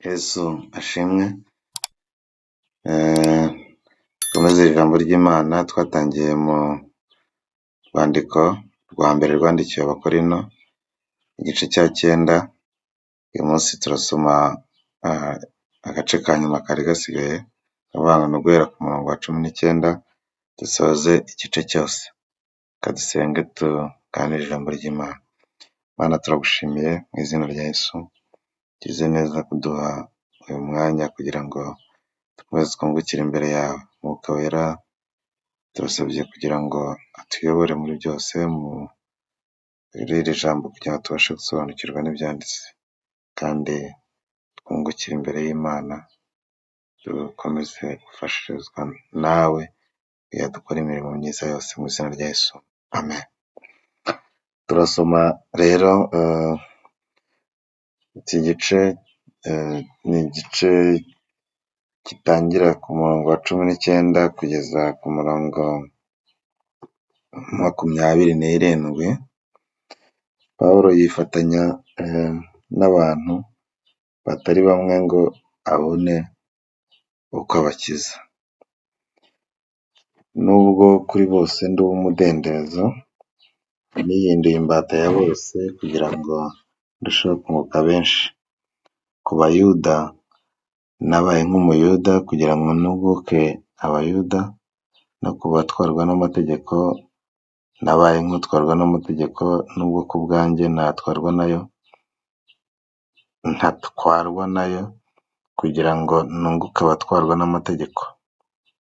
Yesu ashimwe, dukomeze ijambo ry'Imana twatangiye mu rwandiko rwa mbere rwandikiwe Abakorinto, igice cya 9, uyu munsi turasoma agace ka nyuma kari gasigaye, ni uguhera ku murongo wa 19 dusoze igice cyose. Reka dusenge tuganire ijambo ry'Imana. Mana turagushimiye mu izina rya Yesu, ugize neza kuduha uyu mwanya kugira ngo dukomeze twungukire imbere yawe. Mwuka wera turasabye kugira ngo atuyobore muri byose, muri iri jambo kugira ngo tubashe gusobanukirwa n'ibyanditse, kandi twungukire imbere y'Imana, dukomeze gufashirizwa nawe kugira dukore imirimo myiza yose mu izina rya Yesu, amen. Turasoma rero iki gice ni igice gitangira ku murongo wa 19 kugeza ku murongo 27. Pawulo yifatanya n'abantu batari bamwe ngo abone uko abakiza. Nubwo kuri bose ndi uw'umudendezo, nihinduye imbata ya bose kugira ngo ndusheho kunguka benshi. Ku Bayuda nabaye nk'Umuyuda kugira ngo nunguke Abayuda, no ku batwarwa n'amategeko nabaye nk'utwarwa n'amategeko, nubwo ku bwanjye ntatwarwa nayo, kugira ngo nunguke abatwarwa n'amategeko.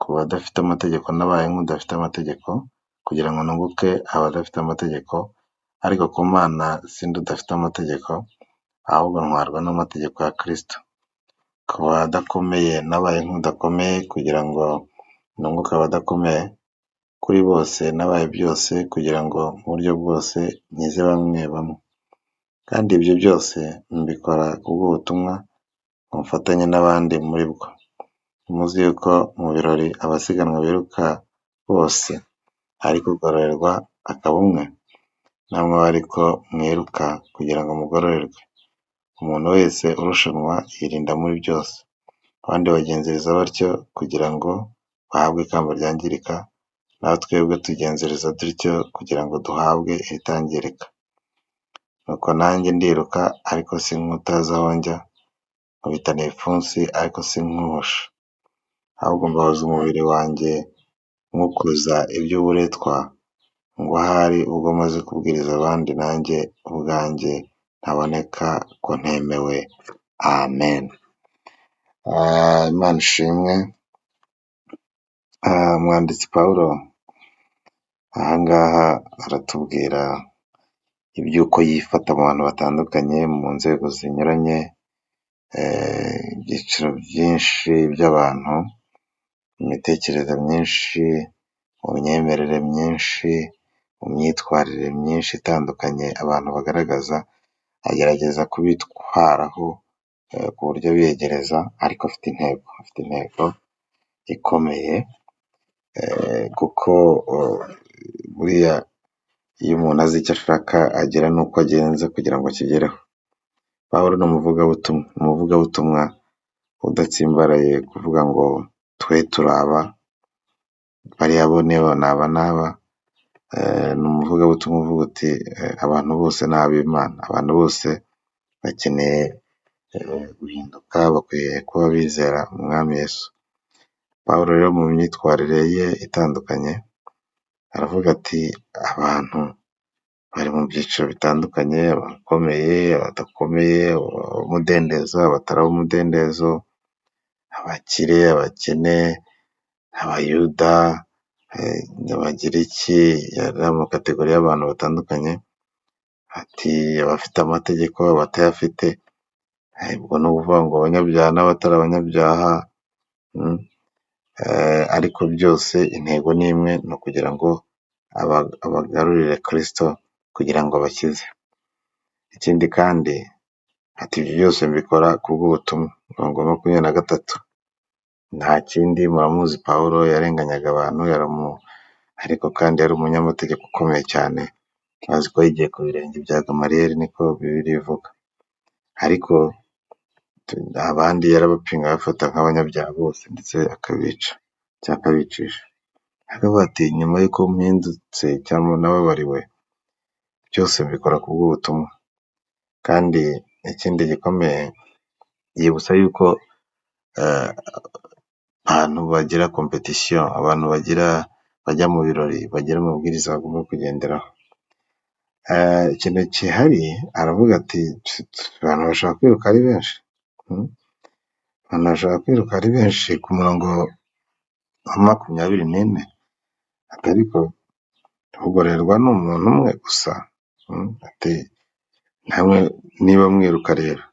Ku badafite amategeko nabaye nk'udafite amategeko, kugira ngo nunguke abadafite amategeko, ariko ku Mana sindi udafite amategeko, ahubwo ntwarwa n'amategeko ya Kristo. Ku badakomeye nabaye nk'udakomeye, kugira ngo nunguke abadakomeye. Kuri bose nabaye byose, kugira ngo mu buryo bwose nkize bamwe bamwe. Kandi ibyo byose mbikora kubw'ubutumwa, ngo mfatanye n'abandi muri bwo. Muzi yuko mu birori abasiganwa biruka bose, ariko ugororerwa akaba umwe, namwe abe ariko mwiruka kugira ngo mugororerwe. Umuntu wese urushanwa yirinda muri byose, abandi bagenzereza batyo kugira ngo bahabwe ikamba ryangirika, naho twebwe tugenzereza dutyo kugira ngo duhabwe iritangirika. Nuko nanjye ndiruka ariko si nk'utazi aho njya, nkubitana ibipfunsi ariko si nk'uhusha, ahubwo mbabaza umubiri wanjye nywukuza iby'uburetwa, ngo ahari ubwo maze kubwiriza abandi nanjye ubwanjye ntaboneka ko ntemewe. Amen. Imana ishimwe. Umwanditsi Pawulo aha ngaha aratubwira iby'uko yifata mu bantu batandukanye, mu nzego zinyuranye, ibyiciro byinshi by'abantu, mu mitekerereze myinshi, mu myemerere myinshi, mu myitwarire myinshi itandukanye abantu bagaragaza, agerageza kubitwaraho ku buryo abiyegereza, ariko afite intego, afite intego ikomeye, kuko buriya iyo umuntu azi icyo ashaka agira n'uko agenza kugira ngo akigereho. Pawulo ni umuvugabutumwa, umuvugabutumwa udatsimbaraye kuvuga ngo twe turi aba, bariya bo ni aba n'aba, ni umuvugabutumwa uvuga uti abantu bose ni ab'Imana, abantu bose bakeneye guhinduka, bakwiye kuba bizera Umwami Yesu. Pawulo rero mu myitwarire ye itandukanye, aravuga ati abantu bari mu byiciro bitandukanye, abakomeye, abadakomeye, ab'umudendezo, abatari ab'umudendezo, abakire, abakene, Abayuda, Abagiriki, yari amakategori y'abantu batandukanye, ati abafite amategeko, abatayafite, ubwo ni ukuvuga ngo abanyabyaha n'abatari abanyabyaha, ariko byose intego ni imwe, ni ukugira ngo abagarurire Kristo kugira ngo abakize. Ikindi kandi ati ibyo byose mbikora kubw'ubutumwa. Umurongo wa 23. Nta kindi, muramuzi Pawulo yarenganyaga abantu, ariko kandi yari umunyamategeko ukomeye cyane, azi ko yigiye ku birenge bya Gamaliyeli niko Bibiliya ivuga. Ariko Abandi yarabapinga abafata nk'abanyabyaha bose ndetse akabica cyangwa akabicisha. Aravuga ati nyuma y'uko mpindutse cyangwa nababariwe, byose mbikora ku bw'ubutumwa. Kandi ikindi gikomeye yibutsa yuko abantu bagira competition, abantu bagira bajya mu birori bagira amabwiriza bagomba kugenderaho. Ikintu gihari aravuga ati abantu bashaka kwiruka ari benshi, abantu bashaka kwiruka ari benshi ku murongo wa 24, ariko ugororerwa ni umuntu umwe gusa. Ati namwe niba mwiruka rero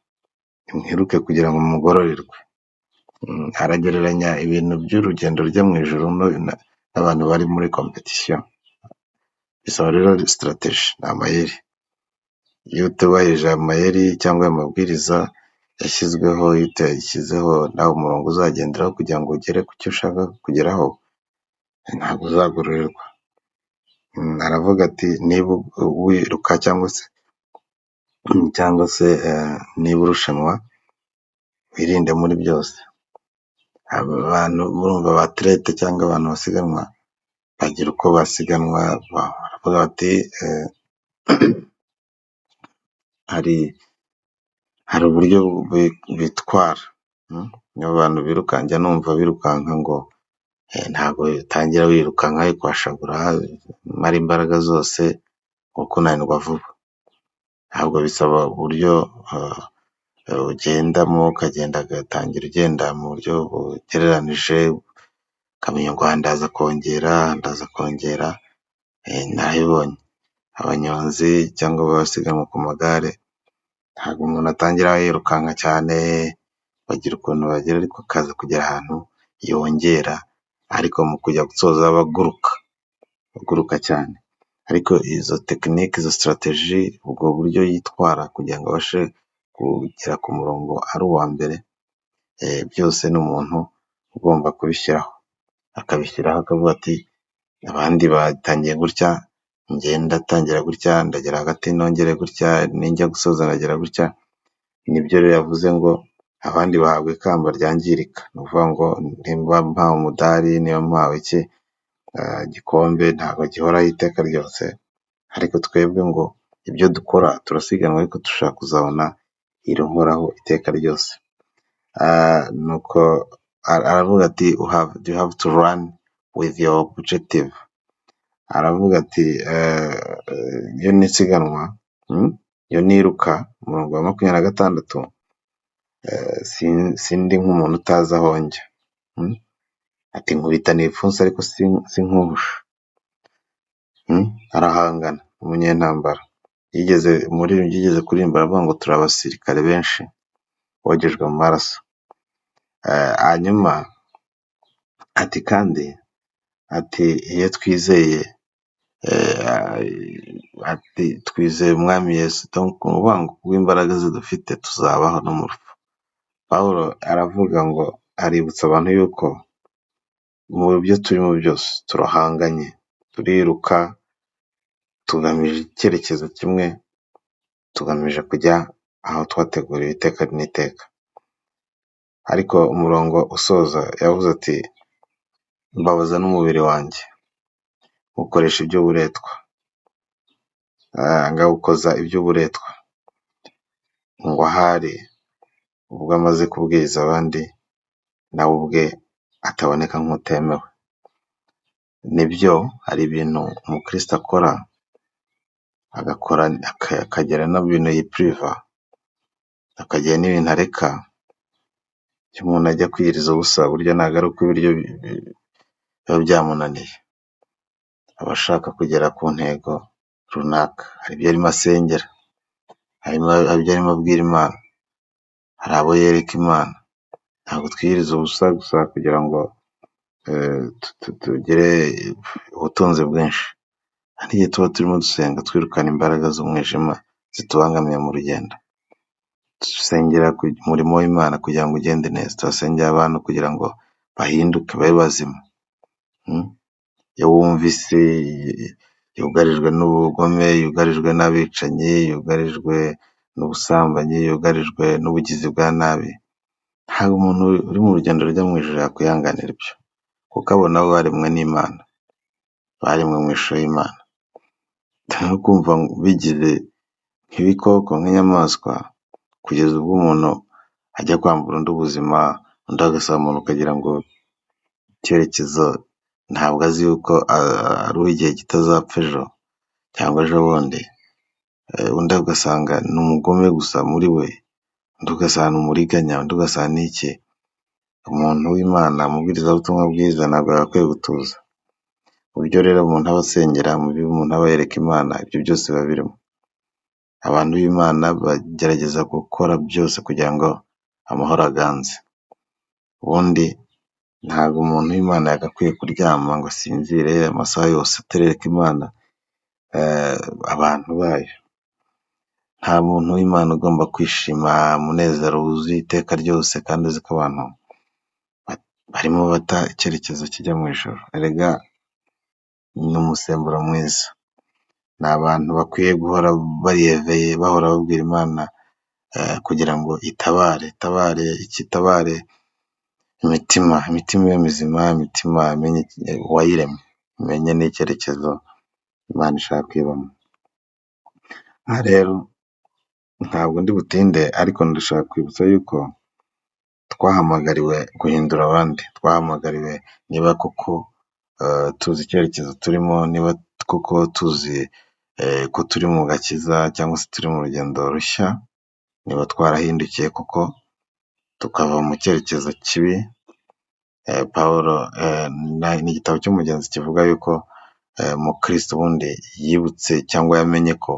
nimwiruke kugira ngo mugororerwe. Aragereranya ibintu by'urugendo rujya mu ijuru n'abantu bari muri competition. Bisaba rero strategy, ni amayeri. Iyo utubahirije amayeri cyangwa ayo mabwiriza yashyizweho, iyo utayashyizeho nawe umurongo uzagenderaho kugira ngo ugere ku cyo ushaka kugeraho, ntabwo uzagororerwa. Aravuga ati niba wiruka cyangwa se niba urushanwa wirinde muri byose. Abantu murumva ba athlete cyangwa abantu basiganwa bagira uko basiganwa, baravuga bati hari uburyo bitwara. Niba abantu birukanka njya numva birukanka ngo ntabwo utangira wirukanka wikwashagura umara imbaraga zose kuko unanirwa vuba. Ntabwo bisaba uburyo ugendamo ukagenda ugatangira ugenda mu buryo bugereranije, ukamenya ngo aha ndaza kongera, ndaza kongera. Narabibonye abanyonzi cyangwa abasiganwa ku magare, ntabwo umuntu atangira yirukanka cyane, bagira ukuntu bagera ariko akaza kugera ahantu yongera, ariko mu kujya gusoza aba aguruka cyane. Ariko izo tekinike, izo strategy, ubwo buryo yitwara kugira ngo abashe kugera ku murongo ari uwa mbere, byose ni umuntu ugomba kubishyiraho, akabishyiraho akavuga ati abandi batangiye gutya, njye ndatangira gutya, ndagera hagati nongere gutya, ninjya gusoza ndagera gutya. Nibyo rero yavuze ngo abandi bahabwa ikamba ryangirika, ni ukuvuga ngo nimba mpawe umudari, niba mpawe iki gikombe, ntabwo gihoraho iteka ryose, ariko twebwe ngo ibyo dukora turasiganwa ariko dushaka kuzabona irihoraho iteka ryose. Nuko aravuga ati you have to run with your objective. Aravuga ati iyo nisiganwa, iyo niruka, umurongo wa 26, sindi nk'umuntu utazi aho njya. Ati nkubitana ibipfunsi ariko sinkuhusha. Arahangana, umunyentambara. Yigeze kuririmba aravuga ngo turi abasirikare benshi bogejwe mu maraso. Hanyuma ati kandi ati iyo twizeye, ati twizeye umwami Yesu, ni ukuvuga ngo kubw'imbaraga ze dufite tuzabaho no mu rupfu. Pawulo aravuga ngo aributsa abantu yuko mu byo turimo byose turahanganye, turiruka, tugamije icyerekezo kimwe, tugamije kujya aho twateguriwe iteka n'iteka. Ariko umurongo usoza yavuze ati mbabaza n'umubiri wanjye, ukoresha iby'uburetwa, ngawukoza iby'uburetwa, ngo ahari ubwo amaze kubwiriza abandi nawe ubwe ataboneka nk'utemewe. Nibyo hari ibintu umukristo akora, agakora akagera n'ibintu yipuriva, akagira n'ibintu areka. Iyo umuntu ajya kwiyiriza ubusa burya ntabwo ari uko ibiryo biba byamunaniye, aba ashaka kugera ku ntego runaka. Hari ibyo arimo asengera, hari ibyo arimo abwira Imana, hari abo yereka Imana. Ntabwo twiyiriza ubusa gusa kugira ngo tugire ubutunzi bwinshi. Hari igihe tuba turimo dusenga twirukana imbaraga z'umwijima zitubangamiye mu rugendo. Dusengera umurimo w'Imana kugira ngo ugende neza, turasengera abantu kugira ngo bahinduke babe bazima. Iyo wumva isi yugarijwe n'ubugome, yugarijwe n'abicanyi, yugarijwe n'ubusambanyi, yugarijwe n'ubugizi bwa nabi, Ntabwo umuntu uri mu rugendo rujya mu ijuru yakwihanganira ibyo, kuko abo nabo baremwe n'Imana, baremwe mu ishusho y'Imana. No kumva bigize nk'ibikoko nk'inyamaswa, kugeza ubwo umuntu ajya kwambura undi ubuzima, undi agasaba umuntu ukagira ngo icyerekezo ntabwo azi yuko ari uw'igihe gito azapfa ejo cyangwa ejobundi, undi ugasanga ni umugome gusa muri we, undi ugasanga ni umuriganya, undi ugasanga ni iki. Umuntu w'Imana, umubwirizabutumwa bwiza ntabwo yagakwiye gutuza. Mu byo rero umuntu aba asengera, mu byo umuntu aba yereka Imana, ibyo byose biba birimo. Abantu b'Imana bagerageza gukora byose kugira ngo amahoro aganze. Ubundi ntabwo umuntu w'Imana yagakwiye kuryama ngo asinzire amasaha yose atarereka Imana abantu bayo. Nta muntu w'Imana ugomba kwishima umunezero wuzuye iteka ryose kandi uzi ko abantu barimo bata icyerekezo kijya mu ijuru. Erega ni umusemburo mwiza. Ni abantu bakwiye guhora bariyeveye, bahora babwira Imana kugira ngo itabare, itabare iki, itabare imitima, imitima ibe mizima, imitima imenye uwayiremye, imenye n'icyerekezo Imana ishaka ko ibamo. Aha rero ntabwo ndi butinde, ariko ndashaka kwibutsa yuko twahamagariwe guhindura abandi, twahamagariwe niba koko tuzi icyerekezo turimo, niba koko tuzi ko turi mu gakiza cyangwa se turi mu rugendo rushya, niba twarahindukiye koko tukava mu cyerekezo kibi. Pawulo ni igitabo cy'umugenzi kivuga yuko umukristo ubundi yibutse cyangwa yamenye ko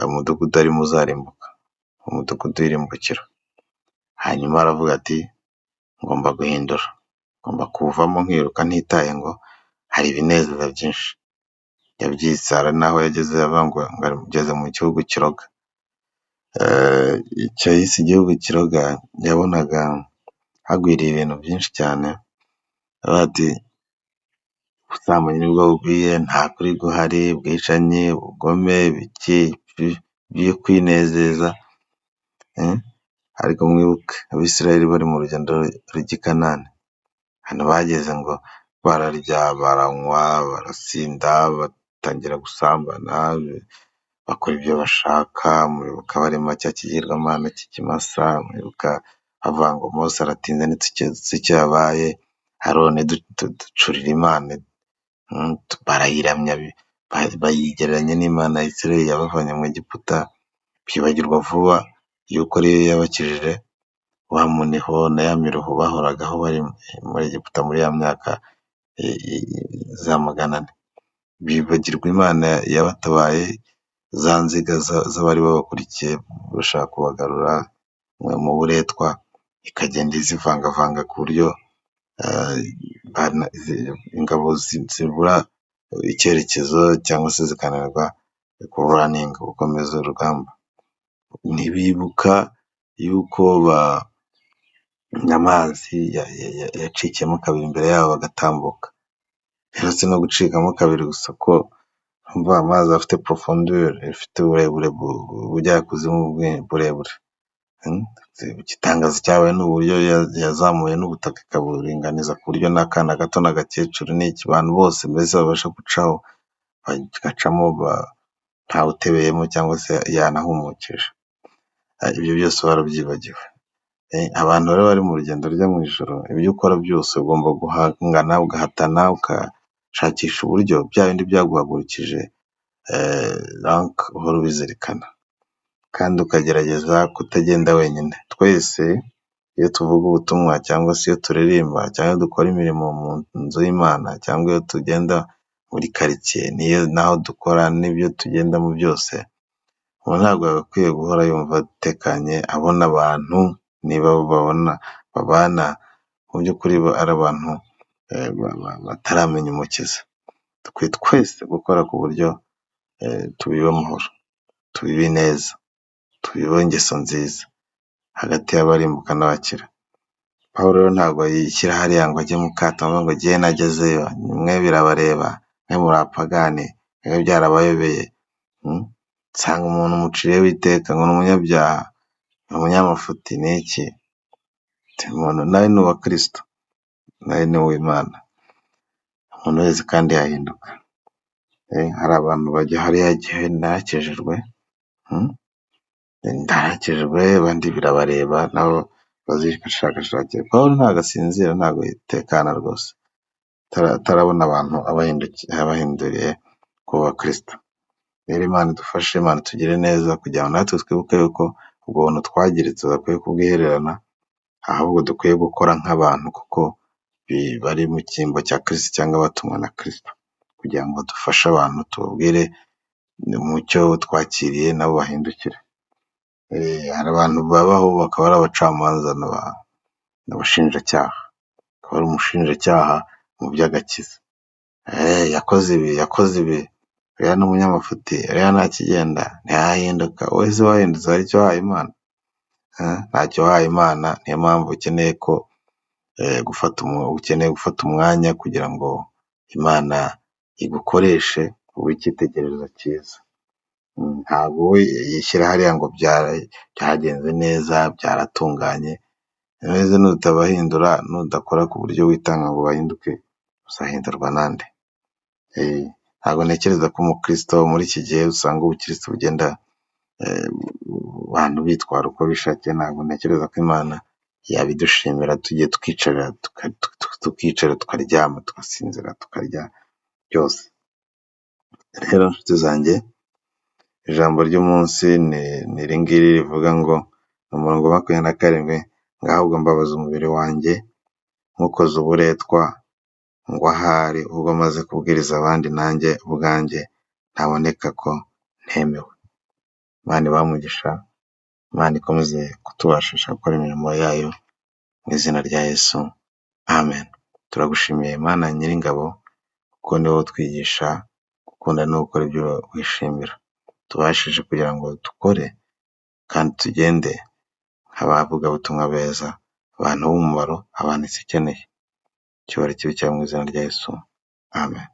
umudugudu arimo uzarimbuka, umudugudu w'irimbukiro. Hanyuma aravuga ati ngomba guhindura, ngomba kuwuvamo nkiruka ntitaye ngo hari ibinezeza byinshi. Yabyise hari n'aho yageze avuga ngo ngeze mu gihugu kiroga. Icyo yise igihugu kiroga, yabonaga hagwiriye ibintu byinshi cyane, aravuga ati ubusambanyi nibwo bugwiye, nta kuri guhari, ubwicanyi, ubugome, ibiki byo kwinezeza. Ariko mwibuke Abisirayeli bari mu rugendo rujya i Kanani, hano bageze ngo bararya, baranywa, barasinda, batangira gusambana, bakora ibyo bashaka. Muribuka barema cya kigirwamana cy'ikimasa, muribuka bavuga ngo Mose aratinze ntituzi icyo yabaye, Aroni ducurira Imana, barayiramya, bayigereranya n'Imana ya Isirayeli yabavanye mu Egiputa, byibagirwa vuba yuko ariyo yabakijije wa muniho na ya miruho bahoragaho bari muri Egiputa muri ya myaka za 400. Bibagirwa Imana yabatabaye za nziga z'abari babakurikiye bashaka kubagarura mu buretwa, ikagenda izivangavanga ku buryo ingabo zibura icyerekezo cyangwa se zikananirwa kururaninga, gukomeza urugamba. Ntibibuka yuko amazi yacikiyemo kabiri imbere yabo bagatambuka. Uretse no gucikamo kabiri gusa ko amazi afite profondeur, ifite uburebure bujyakuzimu burebure. Igitangaza cyabaye ni uburyo yazamuye n'ubutaka ikaburinganiza ku buryo n'akana gato n'agakecuru n'iki, abantu bose mbese babasha gucaho, bagacamo ntawutebeyemo cyangwa se yanahumukije. Ibyo byose barabyibagiwe. Abantu rero bari mu rugendo rujya mu ijuru, ibyo ukora byose ugomba guhangana, ugahatana, ugashakisha uburyo bya bindi byaguhagurukije uhora ubizirikana, kandi ukagerageza kutagenda wenyine. Twese iyo tuvuga ubutumwa cyangwa se iyo turirimba cyangwa dukora imirimo mu nzu y'Imana cyangwa iyo tugenda muri karitsiye niyo n'aho dukora n'ibyo tugendamo byose, umuntu ntabwo yagakwiye guhora yumva atekanye abona abantu niba babona babana mu by'ukuri ari abantu bataramenya Umukiza. Dukwiye twese gukora ku buryo tubiba amahoro, tubiba ineza, tubiba ingeso nziza hagati y'abarimbuka n'abakira. Pawulo rero ntabwo yishyira hariya ngo ajye mu kato avuga ngo jyewe nagezeyo, mwe birabareba, mwe muri abapagani, mwe byarabayobeye. Nsanga umuntu umuciriyeho iteka ngo ni umunyabyaha, ni umunyamafuti, ni iki? Umuntu nawe ni uwa Kristo, nawe ni uw'Imana. Umuntu wese kandi yahinduka. Hari abantu bajya hariya igihe narakijijwe, ndarakijwe, abandi birabareba nabo bazishakashakira. Pawulo ntabwo asinzira, ntabwo yitekana rwose, atarabona abantu abahinduriye kuba abakristo. Rero Imana idufashe, Imana itugire neza kugira ngo natwe twibuke yuko ubwo buntu twagiriwe tudakwiye kubwihererana, ahubwo dukwiye gukora nk'abantu kuko bari mu cyimbo cya Kristo cyangwa batumwa na Kristo, kugira ngo dufashe abantu tubabwire umucyo twakiriye nabo bahindukire. Hari abantu babaho bakaba ari abacamanza n'abashinjacyaha, akaba ari umushinjacyaha mu by'agakiza. Yakoze ibi, yakoze ibi, uriya ni umunyamafuti, uriya ntakigenda, ntiyahinduka. Wowe se wahindutse hari icyo wahaye Imana? Ntacyo wahaye Imana, niyo mpamvu ukeneye ko gufata ukeneye gufata umwanya kugira ngo Imana igukoreshe ube icyitegererezo cyiza. Ntabwo we yishyira hariya ngo byagenze neza, byaratunganye, neza nutabahindura, nudakora ku buryo witanga ngo bahinduke, uzahindurwa nande? Ntabwo ntekereza ko umukristo muri iki gihe usanga ubukristo bugenda abantu bitwara uko bishakiye, ntabwo ntekereza ko Imana yabidushimira tugiye tukicara tukaryama tugasinzira tukarya byose. Rero nshuti zanjye, ijambo ry'umunsi ni iri ngiri rivuga ngo ni umurongo wa 27, ngo ahubwo mbabaza umubiri wanjye nywukoza uburetwa, ngo ahari ubwo maze kubwiriza abandi nanjye ubwanjye ntaboneka ko ntemewe. Imana ibahe umugisha, Imana ikomeze kutubashisha gukora imirimo yayo mu izina rya Yesu, amen. Turagushimiye Mana Nyiringabo kuko ni wowe utwigisha gukunda no gukora ibyo wishimira. Tubashije kugira ngo dukore kandi tugende nk'abavugabutumwa beza, abantu b'umumaro, abantu isi ikeneye. Icyubahiro kibe icyawe mu izina rya Yesu, amen.